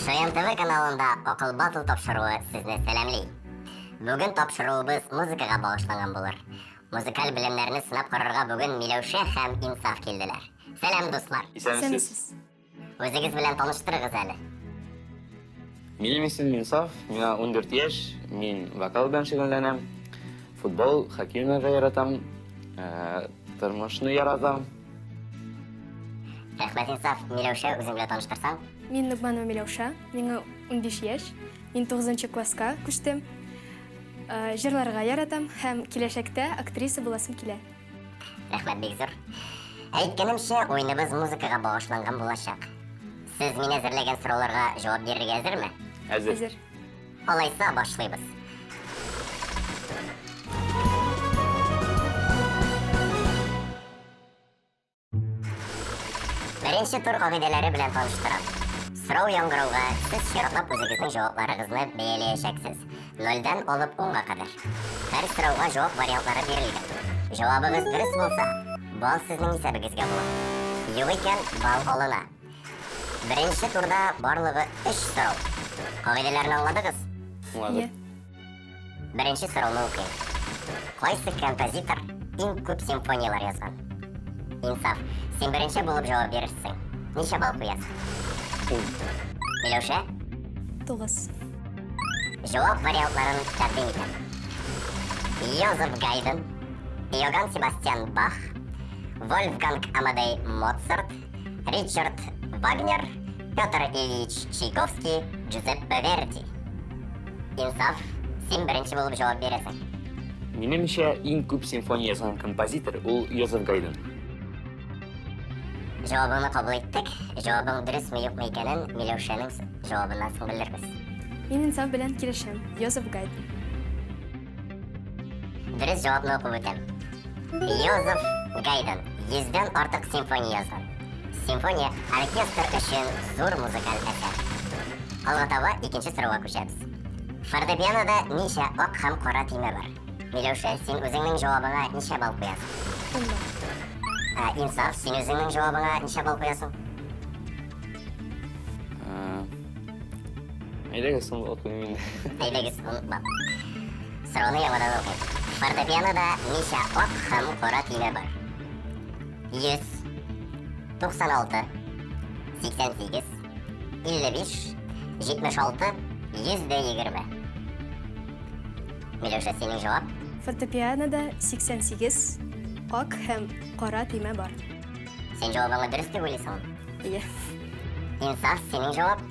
Шаян ТВ каналында Акыл Батл тапшыруы сезне сәламли. Бүген тапшыруыбыз музыкага багышланган булыр. Музыкаль белемнәрне сынап карарга бүген Миләүшә һәм Инсаф килделәр. Сәлам, дуслар! Исәнмесез. Үзегез белән таныштырыгыз әле. Минем исемем Инсаф, миңа 14 яшь, мин вокал белән шөгыльләнәм, футбол, хоккей уйнарга яратам, э, тормышны яратам. Рәхмәт, Инсаф. Миләүшә, үзең белән таныштырсаң? Мин Нугманова Миләүшә, миңа 15 яшь. Мин 9 класска күчтем. Җырларга яратам һәм киләчәктә актриса буласым килә. Рәхмәт бик зур. Әйткәнемчә, уеныбыз музыкага багышланган булачак. Сез мин әзерләгән сорауларга җавап бирергә әзерме? Әзер. Әзер. Алайса башлыйбыз. Беренче тур кагыйдәләре белән таныштырам. Сорау яңгырауга сез чиратлап үзегезнең җавапларыгызны бәяләячәксез. Нольдән алып унга кадәр. Һәр сорауга җавап вариантлары бирелгән. Җавабыгыз дөрес булса, балл сезнең исәбегезгә була. Юк икән, балл алына. Беренче турда барлыгы өч сорау. Кагыйдәләрне аңладыгыз? Аңладык. Беренче сорауны укыйм. Кайсы композитор иң күп симфонияләр язган? Инсаф, син беренче булып җавап бирерсең. Ничә балл куясың? Ун. Миләүшә? 9. Җавап вариантларын тәкъдим итәм. Йозеф Гайден, Иоганн Себастьян Бах, Вольфганг Амадей Моцарт, Ричард Вагнер, Петр Ильич Чайковский, Джузеппе Верди. Инсаф, син беренче булып җавап бирәсең. Минемчә, иң күп симфония язган композитор ул Йозеф Гайден. Җавабыңны кабул иттек. Җавабың дөресме, юкмы икәнен Миләүшәнең җавабыннан соң белербез. Мин Инсаф белән килешәм. Йозеф Гайден. Дөрес җавапны укып үтәм. Йозеф Гайден йөздән артык симфония язган. Симфония оркестр өчен зур музыкаль әсәр. Алга таба икенче сорауга күчәбез. Фортепианода ничә ак һәм кара төймә бар? Миләүшә, син үзеңнең җавабыңа ничә балл куясың? Ун балл. Ә, Инсаф, син үзеңнең җавабыңа ничә балл куясың? Әйдәгез, ун балл куйыйм инде. Әйдәгез, ун балл. Сорауны яңадан укыйм. Фортепианода ничә ак һәм кара төймә бар? 100, 96, 88, 55, 76, 120. Миләүшә, синең җавап? Фортепианода 88 ак һәм кара төймә бар. Син җавабыңны дөрес дип уйлыйсыңмы? Иә. Инсаф, синең җавап?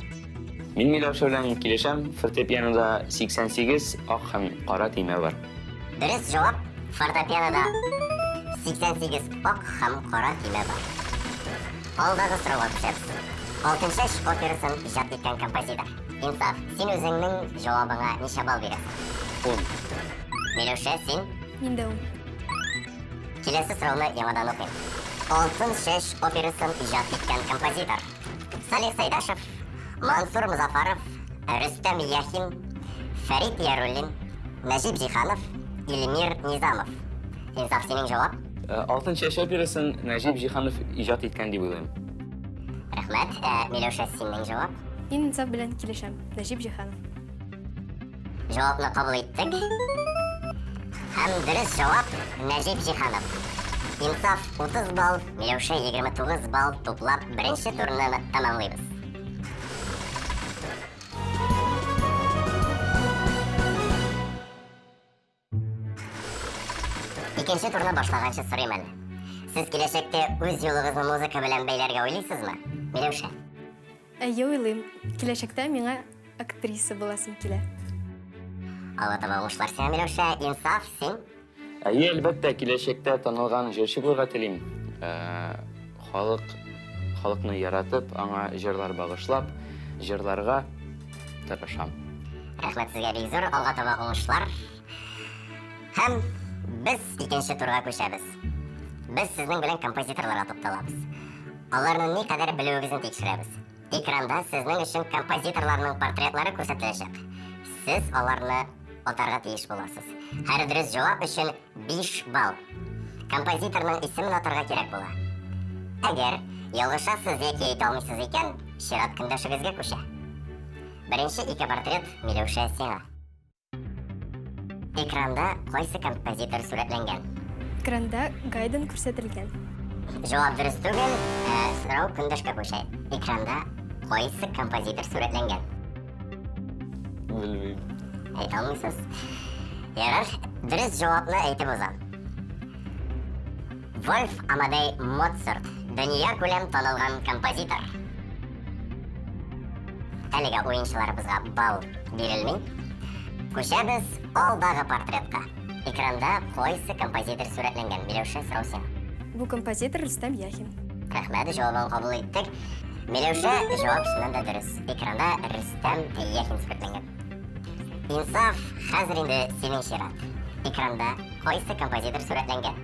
Мин Миләүшә белән килешәм, фортепианода 88 ак һәм кара төймә бар. Дөрес җавап, фортепианода 88 ак һәм кара төймә бар. Алдагы сорауга күчәбез. Алтынчәч операсын иҗат иткән композитор. Инсаф, син үзеңнең җавабыңа ничә балл бирәсең? Ун. Миләүшә, син? Мин дә ун. Киләсе сорауны яңадан укыйм. Алтын чәч операсын иҗат иткән композитор. Салих Сайдашев, Мансур Музафаров, Рөстәм Яхин, Фәрит Яруллин, Нәҗип Җиһанов, Илмир Низамов. Инсаф, синең җавап? Алтын чәч операсын Нәҗип Җиһанов иҗат иткән дип уйлыйм. Рәхмәт. Миләүшә, синең җавап? Мин Инсаф белән килешәм. Нәҗип Җиһанов. Җавапны кабул иттек. Һәм дөрес җавап Нәҗип Җиһанов. Инсаф 30 балл, Миләүшә 29 балл туплап беренче турны тәмамлыйбыз. Икенче турны башлаганчы сорыйм әле. Сез киләчәктә үз юлыгызны музыка белән бәйләргә уйлыйсызмы? Миләүшә. Әйе, уйлыйм. Киләчәктә миңа актриса буласым килә. Алга таба уңышлар сиңа, Миләүшә. Инсаф, син? Әйе, әлбәттә, киләчәктә танылган җырчы булырга телим. Халык, халыкны яратып, аңа җырлар багышлап, җырларга тырышам. Рәхмәт сезгә бик зур, алга таба уңышлар. Һәм без икенче турга күчәбез. Без сезнең белән композиторларга тукталабыз. Аларны никадәр белүегезне тикшерәбез. Экранда сезнең өчен композиторларның портретлары күрсәтеләчәк. Сез аларны атарга тиеш буласыз. Һәр дөрес җавап өчен 5 балл. Композиторның исемен атарга кирәк була. Әгәр ялгышасыз яки әйтә алмыйсыз икән, чират көндәшегезгә күчә. Беренче ике портрет Миләүшә сиңа. Экранда кайсы композитор сурәтләнгән? Экранда Гайден күрсәтелгән. Җавап дөрес түгел, ә сорау көндәшкә күчә. Экранда кайсы композитор сурәтләнгән? Белмим. Әйтә алмыйсыз. Ярар, дөрес җавапны әйтеп узам. Вольф Амадей Моцарт, дөнья күләм танылган композитор. Әлегә уенчыларыбызга балл бирелми. Күчәбез алдагы портретка. Экранда кайсы композитор сурәтләнгән? Миләүшә, сорау сиңа. Бу композитор Рөстәм Яхин. Рәхмәт, җавабын кабул иттек. Миләүшә, җавап чыннан да дөрес. Экранда Рөстәм Яхин сурәтләнгән. Инсаф, хәзер инде синең чират. Экранда кайсы композитор сурәтләнгән?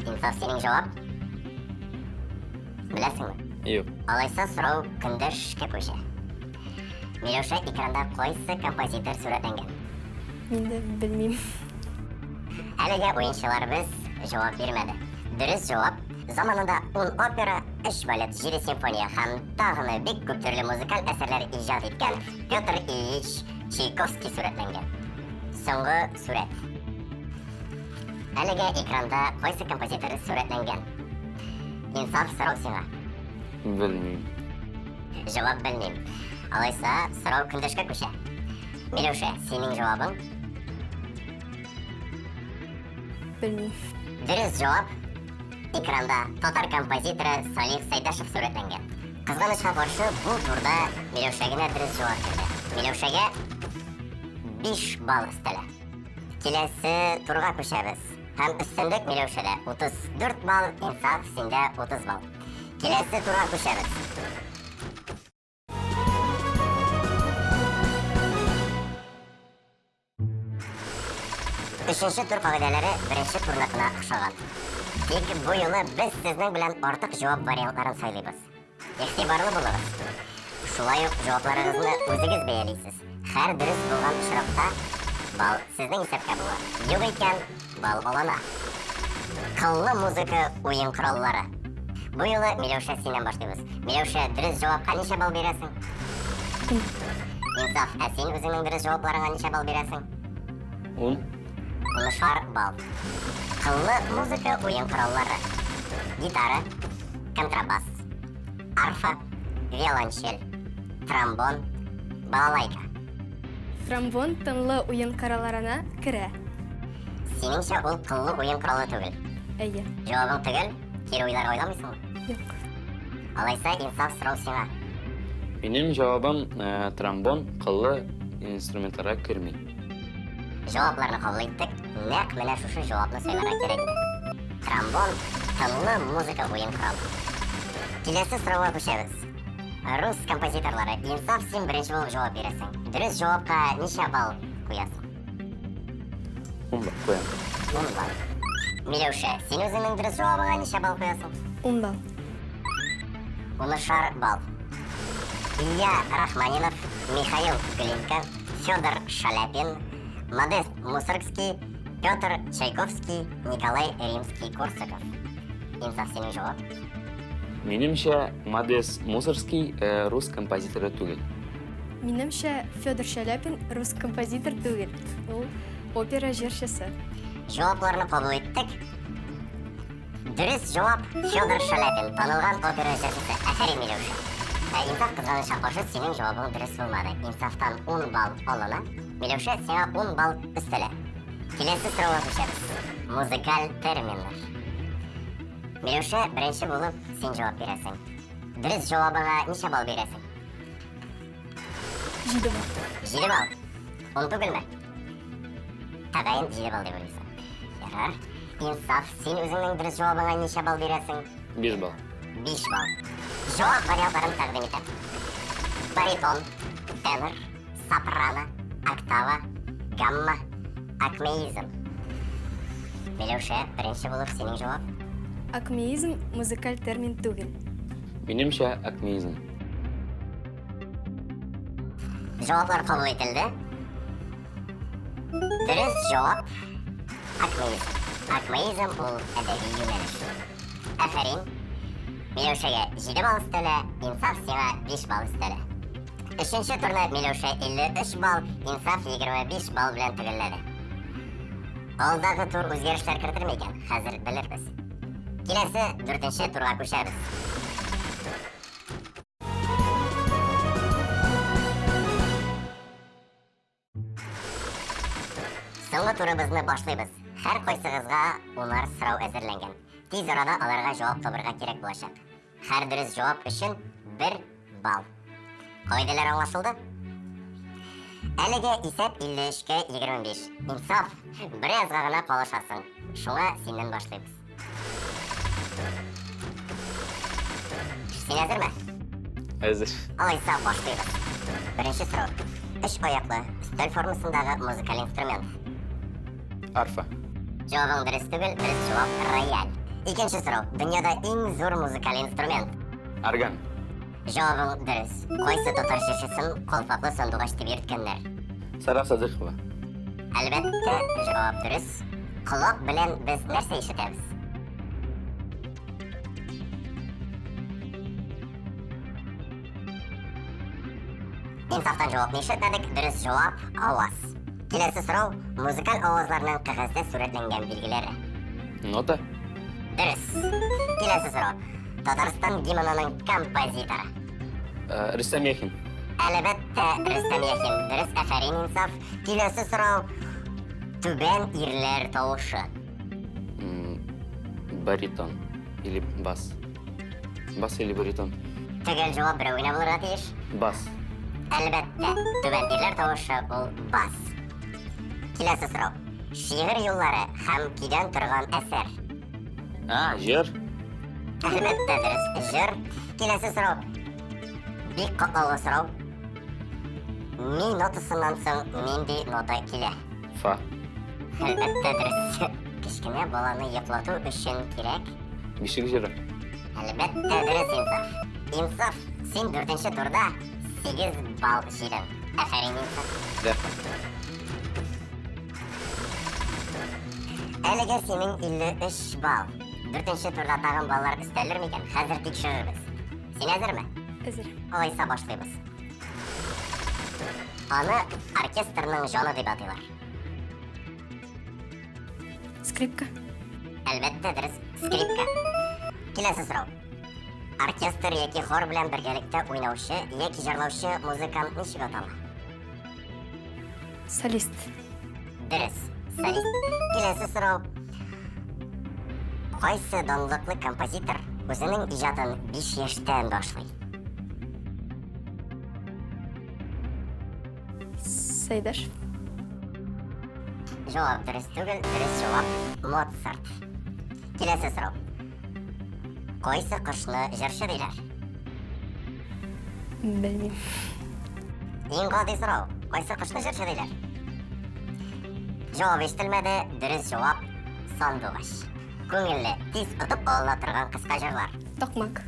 Инсаф, синең җавап? Беләсеңме? Юк. Алайса сорау көндәшкә күчә. Миләүшә, экранда кайсы композитор сурәтләнгән? Мин дә белмим. Әлегә уенчыларыбыз җавап бирмәде. Дөрес җавап, заманында 10 опера, 3 балет, 7 симфония һәм тагын бик күп төрле музыкаль әсәрләр иҗат иткән Петр Ильич Чайковский сурәтләнгән. Соңгы сурәт. Әлегә экранда кайсы композитор сурәтләнгән? Инсаф, сорау сиңа. Белмим. Җавап белмим. Алайса, сорау көндәшкә күчә. Миләүшә, синең җавабың? Белмим. Дөрес җавап, экранда татар композиторы Салих Сәйдәшев сурәтләнгән. Кызганычка каршы, бу турда Миләүшә генә дөрес җавап бирде. Миләүшәгә 5 балл өстәлә. Киләсе турга күчәбез. Һәм өстенлек Миләүшәдә 34 балл, Инсаф синдә 30 балл. Киләсе турга күчәбез. Өченче тур кагыйдәләре беренче турныкына охшаган. Тик бу юлы без сезнең белән артык җавап вариантларын сайлыйбыз. Игътибарлы булыгыз. Шулай ук җавапларыгызны үзегез бәялисез. Һәр дөрес булган очракта балл сезнең исәпкә була. Юк икән, балл алына. Кыллы музыка уен кораллары. Бу юлы Миләүшә синнән башлыйбыз. Миләүшә, дөрес җавапка ничә балл бирәсең? Инсаф, ә син үзеңнең дөрес җавапларыңа ничә балл бирәсең? 10. Унышар балл. Кыллы музыка уен кораллары. Гитара, контрабас, арфа, виолончель, тромбон, балалайка. Тромбон тынлы уен коралларына керә. Синеңчә, ул кыллы уен коралы түгел? Әйе. Җавабың төгәл? Кире уйларга уйламыйсыңмы? Юк. Алайса, Инсаф, сорау сиңа. Минем җавабым, тромбон кыллы инструментларга керми. Җавапларны кабул иттек. Нәкъ менә шушы җавапны сайларга кирәк иде. Тромбон тынлы музыка уен коралы. Киләсе сорауга күчәбез. Рус композиторлары, Инсаф, син беренче булып җавап бирәсең. Дөрес җавапка ничә балл куясың? 10 балл куям. 10 балл. Миләүшә, син үзеңнең дөрес җавабыңа ничә балл куясың? 10 балл. Унышар балл. Илья Рахманинов, Михаил Глинка, Федор Шаляпин, Модест Мусоргский, Петр Чайковский, Николай Римский-Корсаков. Инсаф, синең җавап? Минемчә, Модест Мусоргский, рус композиторы түгел. Минемчә, Федор Шаляпин рус композитор түгел. Ул опера җырчысы. Җавапларны кабул иттек. Дөрес җавап Федор Шаляпин, танылган опера җырчысы. Афәрин, Миләүшә. Ә Инсаф, кызганычка каршы, синең җавабың дөрес булмады. Инсафтан 10 балл алына. Миләүшә, сиңа 10 балл өстәлә. Киләсе сорауга күчәбез. Музыкаль терминнар. Миләүшә, беренче булып син җавап бирәсең. Дөрес җавабыңа ничә балл бирәсең? 7 балл. 7 балл. 10 түгелме? Тәгаен 7 балл дип уйлыйсың. Ярар. Инсаф, син үзеңнең дөрес җавабыңа ничә балл бирәсең? 5 балл. 5 балл. Җавап вариантларын тәкъдим итәм. Баритон, тенор, сопрано, октава, гамма, акмеизм. Миләүшә, беренче булып синең җавап? Акмеизм музыкаль термин түгел. Минемчә, акмеизм. Җаваплар кабул ителде. Дөрес җавап акмеизм. Акмеизм ул әдәби юнәлеш. Афәрин. Миләүшәгә 7 балл өстәлә, Инсаф сиңа 5 балл өстәлә. Өченче турны Миләүшә 53 балл, Инсаф 25 балл белән төгәлләде. Алдагы тур үзгәрешләр кертер микән? Хәзер белербез. Киләсе дүртенче турга күчәбез. Соңгы турыбызны башлыйбыз. Һәр кайсыгызга унар сорау әзерләнгән. Тиз арада аларга җавап табырга кирәк булачак. Һәр дөрес җавап өчен бер балл. Кагыйдәләр аңлашылды? Әлегә исәп 53-кә 25. Инсаф, беразга гына калышасың. Шуңа синнән башлыйбыз. Син әзерме? Әзер. Алайса башлыйбыз. Беренче сорау. Өч аяклы, өстәл формасындагы музыкаль инструмент. Арфа. Җавабың дөрес түгел, дөрес җавап рояль. Икенче сорау. Дөньяда иң зур музыкаль инструмент. Орган. Җавабың дөрес. Кайсы татар җырчысын калфаклы сандугач дип йөрткәннәр? Сара Садыхова. Әлбәттә, җавап дөрес. Колак белән без нәрсә ишетәбез? Инсафтан җавапны ишетмәдек, дөрес җавап аваз. Киләсе сорау музыкаль авазларның кәгазьдә сурәтләнгән билгеләре. Нота. Дөрес. Киләсе сорау. Татарстан гимнының композиторы. Рөстәм Яхин. Әлбәттә, Рөстәм Яхин. Дөрес, афәрин, Инсаф. Киләсе сорау. Түбән ирләр тавышы. Баритон или бас. Бас или баритон? Төгәл җавап берәү генә булырга тиеш. Бас. Әлбәттә, түбән ирләр тавышы ул бас. Киләсе сорау. Шигырь юллары һәм көйдән торган әсәр. А, җыр. Әлбәттә, дөрес, җыр. Киләсе сорау. Бик катлаулы сорау. Ми нотасыннан соң нинди нота килә? Фа. Әлбәттә, дөрес. Кечкенә баланы йоклату өчен кирәк. Бишек җыры. Әлбәттә, дөрес, Инсаф. Инсаф, син дүртенче турда 8 балл җыйдың. Афәрин, Инсаф. Рәхмәт. Әлегә синең 53 балл. Дүртенче турда тагын баллар өстәлер микән? Хәзер тикшерербез. Син әзерме? Әзер. Алайса башлыйбыз. Аны оркестрның җаны дип атыйлар. Скрипка. Әлбәттә, дөрес, скрипка. Киләсе сорау. Оркестр яки хор белән бергәлектә уйнаучы яки җырлаучы музыкант ничек атала? Солист. Дөрес, солист. Киләсе сорау. Кайсы данлыклы композитор үзенең иҗатын 5 яшьтән башлый? Сәйдәш. Җавап дөрес түгел, дөрес җавап Моцарт. Киләсе сорау. Кайсы кошны җырчы диләр? Белмим. Иң гади сорау. Кайсы кошны җырчы диләр? Җавап ишетелмәде, дөрес җавап сандугач. Күңелле, тиз отып алына торган кыска җырлар. Такмак.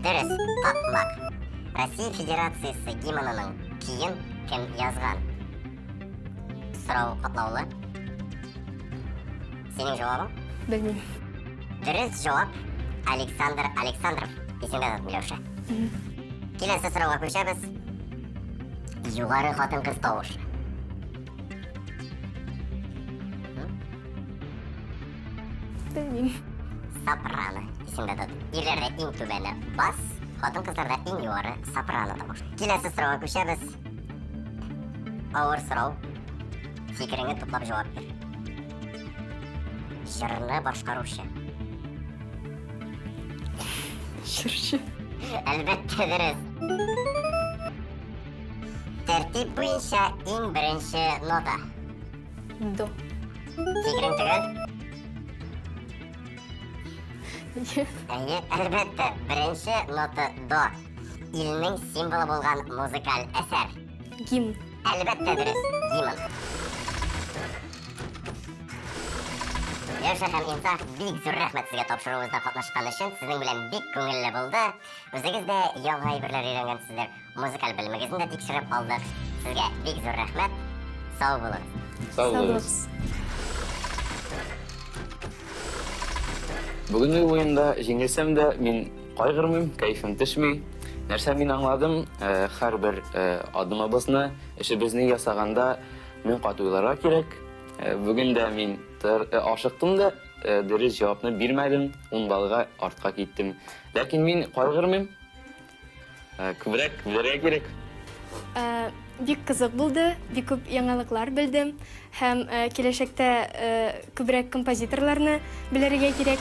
Дөрес, такмак. Россия Федерациясе гимнының көен кем язган? Сорау катлаулы. Синең җавабың? Белмим. Дөрес җавап Александр Александров. Исеңдә тот, Миләүшә. Киләсе сорауга күчәбез. Югары хатын-кыз тавышы. Белмим. Сопрано. Исеңдә тот. Ирләрдә иң түбәне бас, хатын-кызларда иң югары сопрано тавыш. Киләсе сорауга күчәбез. Авыр сорау. Фикереңне туплап җавап бир. Җырны башкаручы. Җырчы. Әлбәттә, дөрес. Тәртип буенча иң беренче нота. До. Фикерең төгәл? Әйе, әлбәттә, беренче нота до. Илнең символы булган музыкаль әсәр. Гимн. Әлбәттә, дөрес, гимн. Миләүшә һәм Инсаф, бик зур рәхмәт сезгә тапшыруыбызда катнашкан өчен. Сезнең белән бик күңелле булды. Үзегез дә яңа әйберләр өйрәнгәнсездер. Музыкаль белемегезне дә тикшереп алдык. Сезгә бик зур рәхмәт. Сау булыгыз. Сау булыгыз. Бүгенге уенда җиңелсәм дә, мин Кайгырмыйм, кәефем төшми. Нәрсә мин аңладым, һәрбер адымыбызны, эшебезне ясаганда мең кат уйларга кирәк. Бүген дә мин ашыктым да, дөрес җавапны бирмәдем, ун баллга артка киттем. Ләкин мин кайгырмыйм. Күбрәк белергә кирәк. Бик кызык булды, бик күп яңалыклар белдем һәм киләчәктә күбрәк композиторларны белергә кирәк.